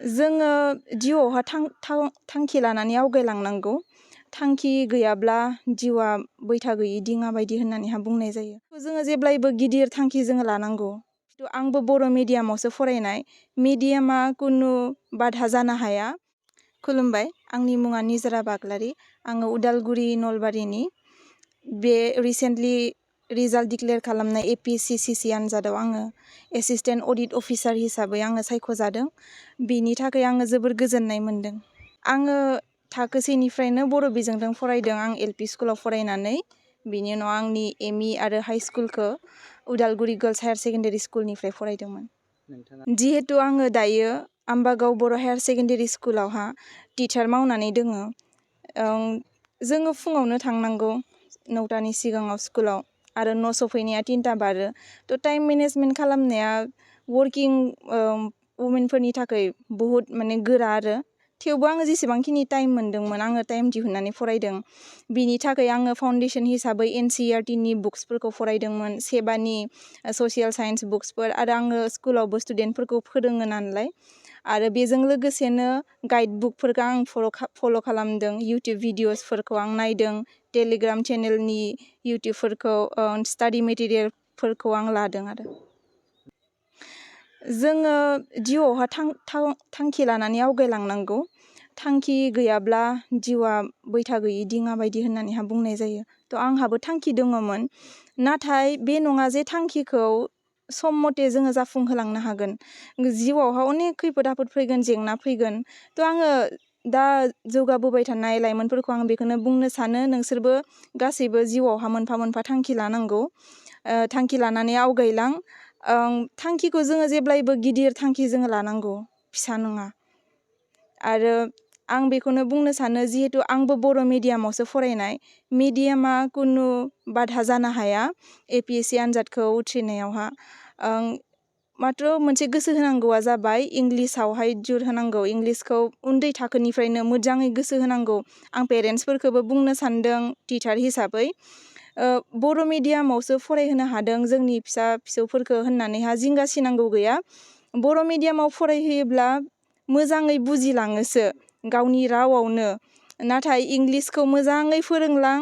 जोङो जिउआवहा थांखि लानानै आवगायलांनांगौ। थांखि गैयाब्ला जिउआ बैथा गैयि दिङा बायदि होननानैहा बुंनाय जायो। जोङो जेब्लायबो गिदिर थांखि जोङो लानांगौ। आंबो बर' मिडियामावसो फरायनाय। मिडियामा कुनु बाधा जानो हाया। खुलुमबाय, आंनि मुङा निजोरा बाग्लारि। आङो उदालगुरि नलबारिनि। बे रिसेन्टलि रिजाल्ट डिक्लेयार खालामनाय APSc आनजादाव आङो एसिस्टेन्ट अडिट अफिसार हिसाबै आङो सायख'जादों। बिनि थाखाय आङो जोबोर गोजोननाय मोनदों। आङो थाखो सेनिफ्रायनो बर' बिजोंजों फरायदों। आं LP स्कुलाव फरायनानै बिनि उनाव आंनि ME आरो हाइ स्कुलखौ उदालगुरि गार्लस हायार सेकेन्डारि स्कुलनिफ्राय फरायदोंमोन। जिहेतु आङो दायो आम्बागाव बर' हायार सेकेन्डारि स्कुलावहा टिचार मावनानै दोङो। जोङो फुङावनो थांनांगौ 9टानि सिगाङाव स्कुलाव आरो न' सफैनाया 3टा बारो। थ' टाइम मेनेजमेन्ट खालामनाया वर्किं वुमेनफोरनि थाखाय बहुद माने गोरा आरो। थेवबो आङो जेसेबांखिनि टाइम मोन्दोंमोन आङो टाइम दिहुननानै फरायदों। बिनि थाखाय आङो फाउन्डेसन हिसाबै NCERTनि बुक्सफोरखौ फरायदोंमोन, सेबानि ससियेल साइन्स बुक्सफोर आरो आङो स्कुलावबो स्टुडेन्टफोरखौ फोरोङो नालाय। आरो बेजों लोगोसेनो गाइड बुकफोरखौ आं फल' खालामदों। इउटुब भिडिअसफोरखौ आं नायदों। टेलिग्राम चेनेलनि इउटुबफोरखौ स्टाडि मेटेरियेलफोरखौ आं लादों आरो। जोङो जिउआवहा थांखि लानानै आवगायलांनांगौ। थांखि गैयाब्ला जिउआ बैथा गैयि दिङा बायदि होननानैहा बुंनाय जायो। थ' आंहाबो थांखि दङमोन। नाथाय बे नङा जे थांखिखौ सम मथे जोङो जाफुंहोलांनो हागोन। जिउआवहा अनेक खैफोद आफोद फैगोन, जेंना फैगोन। थ' आङो दा जौगाबोबाय थानाय लाइमोनफोरखौ आं बेखौनो बुंनो सानो, नोंसोरबो गासैबो जिउआवहा मोनफा मोनफा थांखि लानांगौ। थांखि लानानै आवगायलां। थांखिखौ जोङो जेब्लायबो गिदिर थांखि जोङो लानांगौ, फिसा नङा। आरो आं बेखौनो बुंनो सानो, जिहेतु आंबो बर' मिडियामावसो फरायनाय। मिडियामा कुनु बाधा जानो हाया APSc आनजादखौ उथ्रिनायावहा। मात्र मोनसे गोसो होनांगौआ जाबाय इंलिसावहाय जुर होनांगौ। इंलिसखौ उन्दै थाखोनिफ्रायनो मोजाङै गोसो होनांगौ। आं पेरेन्टसफोरखौबो बुंनो सान्दों टिचार हिसाबै। बर' मिडियामावसो फरायहोनो हादों जोंनि फिसा फिसौफोरखौ होननानैहा जिंगासिनांगौ गैया। बर' मिडियामाव फरायहोयोब्ला मोजाङै बुजिलाङोसो गावनि रावआवनो। नाथाय इंलिसखौ मोजाङै फोरोंलां।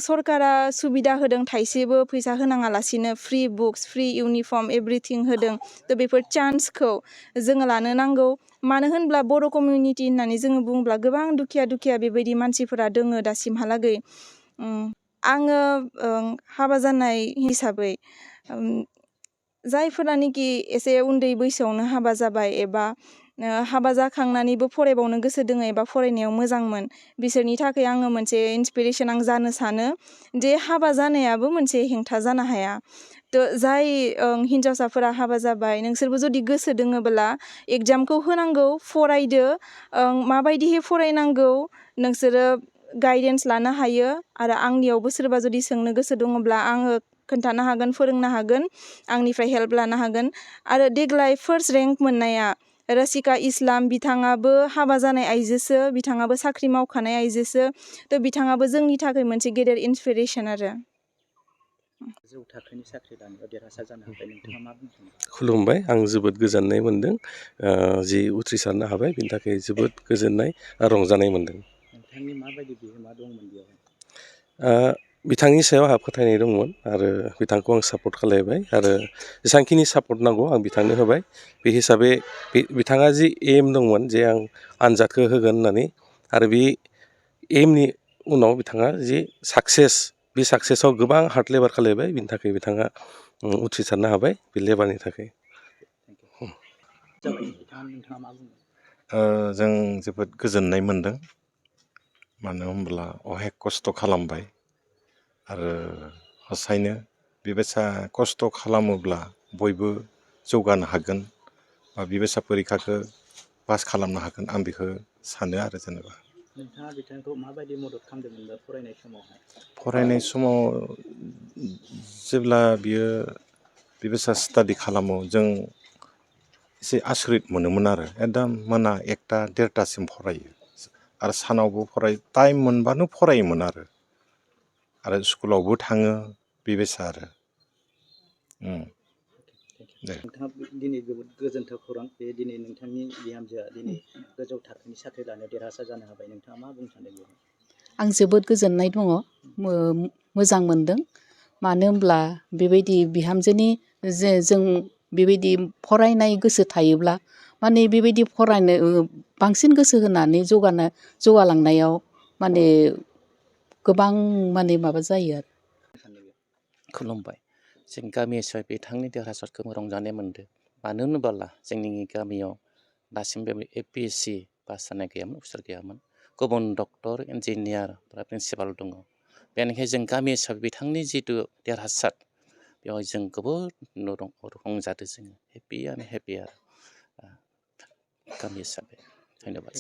सरकारा सुबिदा होदों, थाइसेबो फैसा होनाङालासिनो free books, free uniform everything होदों। थ' बेफोर चान्सखौ जोङो लानो नांगौ। मानो होनब्ला बर' कमिउनिटि होननानै जोङो बुङोब्ला गोबां दुखिया बेबायदि मानसिफोरा दोङो दासिमहालागै। आङो हाबा जानाय हिसाबै जायफोरानोखि एसे उन्दै बैसोआवनो हाबा जाबाय एबा हाबा जाखांनानैबो फरायबावनो गोसो दोङो एबा फरायनायाव मोजांमोन, बिसोरनि थाखाय आङो मोनसे इन्सपिरेसन आं जानो सानो जे हाबा जानायाबो मोनसे हेंथा जानो हाया। थ' जाय हिन्जावसाफोरा हाबा जाबाय, नोंसोरबो जुदि गोसो दोङोबोला एग्जामखौ होनांगौ, फरायदो। माबायदिहै फरायनांगौ नोंसोरो गाइडेन्स लानो हायो। आरो आंनियावबो सोरबा जुदि सोंनो गोसो दङब्ला आङो खोन्थानो हागोन, फोरोंनो हागोन, आंनिफ्राय हेल्प लानो हागोन। आरो देग्लाय फार्स्ट रेंक मोननाया रसिका इस्लाम, बिथाङाबो हाबा जानाय आइजोसो, बिथाङाबो साख्रि मावखानाय आइजोसो। थ' बिथाङाबो जोंनि थाखाय मोनसे गेदेर इन्सपिरेसन आरो। जौ थाखोनि साख्रि लानायाव देरहासार जानो हाबाय, नोंथाङा मा बुंदों? खुलुमबाय, आं जोबोद गोजोननाय मोन्दों। जि उथ्रिसारनो हाबाय बिनि थाखाय जोबोद गोजोननाय आरो रंजानाय मोन्दों। नोंथांनि माबायदि बिहोमा दंमोन बेयाव? बिथांनि सायाव आंहा फोथायनाय दंमोन आरो बिथांखौ आं सापर्ट खालायबाय आरो जेसेबांखिनि सापर्ट नांगौ आं बिथांनो होबाय। बे हिसाबै बिथाङा जि एम दंमोन जे आं आनजादखौ होगोन होननानै, आरो बे एमनि उनाव बिथाङा जि साक्सेस, बे साक्सेसआव गोबां हार्ड लेबार खालायबाय। बिनि थाखाय बिथाङा उथ्रिसारनो हाबाय बे लेबारनि थाखाय। नोंथाङा मा बुङो? जों जोबोद गोजोननाय मोन्दों। मानो होनब्ला अहेक खस्थ' खालामबाय आरो हसायैनो बेबायसा खस्थ' खालामोब्ला बयबो जौगानो हागोन बा बेबायसा परिखाखौ पास खालामनो हागोन, आं बेखौ सानो आरो जेनेबा। नोंथाङा बिथांखौ माबायदि मदद खालामदोंमोन फरायनाय समावहाय? फरायनाय समाव जेब्ला बियो बेबायसा स्टाडि खालामो, जों एसे आसरित मोनोमोन आरो। एकदम मोना 1टा 1:30सिम फरायो आरो सानावबो फरायो, टाइम मोनबानो फरायोमोन आरो स्कुलावबो थाङो बेबायसा आरो। दे नोंथाङा दिनै जोबोद गोजोनथाव खौरां बे दिनै नोंथांनि बिहामजोआ दिनै गोजौ थाखोनि साख्रि लानायाव देरहासार जानो हाबाय नोंथाङा मा बुंनो सानदों बेयाव? आं जोबोद गोजोननाय दङ मोजां मोनदों मानो होमब्ला बेबायदि बिहामजोनि जे जों बेबायदि फरायनाय गोसो थायोब्ला माने बेबायदि फरायनो बांसिन गोसो होनानै जौगालांनायाव माने गोबां माने माबा जायो आरो। खुलुमबाय जों गामि हिसाबै बिथांनि देरहासारखौ रंजानाय मोनदों मानो होनोब्ला जोंनि गामियाव दासिमबो APSc पास जानाय गैयामोन अफिसार गैयामोन गुबुन डक्टर इन्जिनियार बा प्रिन्सिपाल दङ बेनिखायनो जों गामि हिसाबै बिथांनि जिथु देरहासार बेवहाय जों जोबोद रंजादों जोङो हेपि आरो गामि हिसाबै धन्यबाद।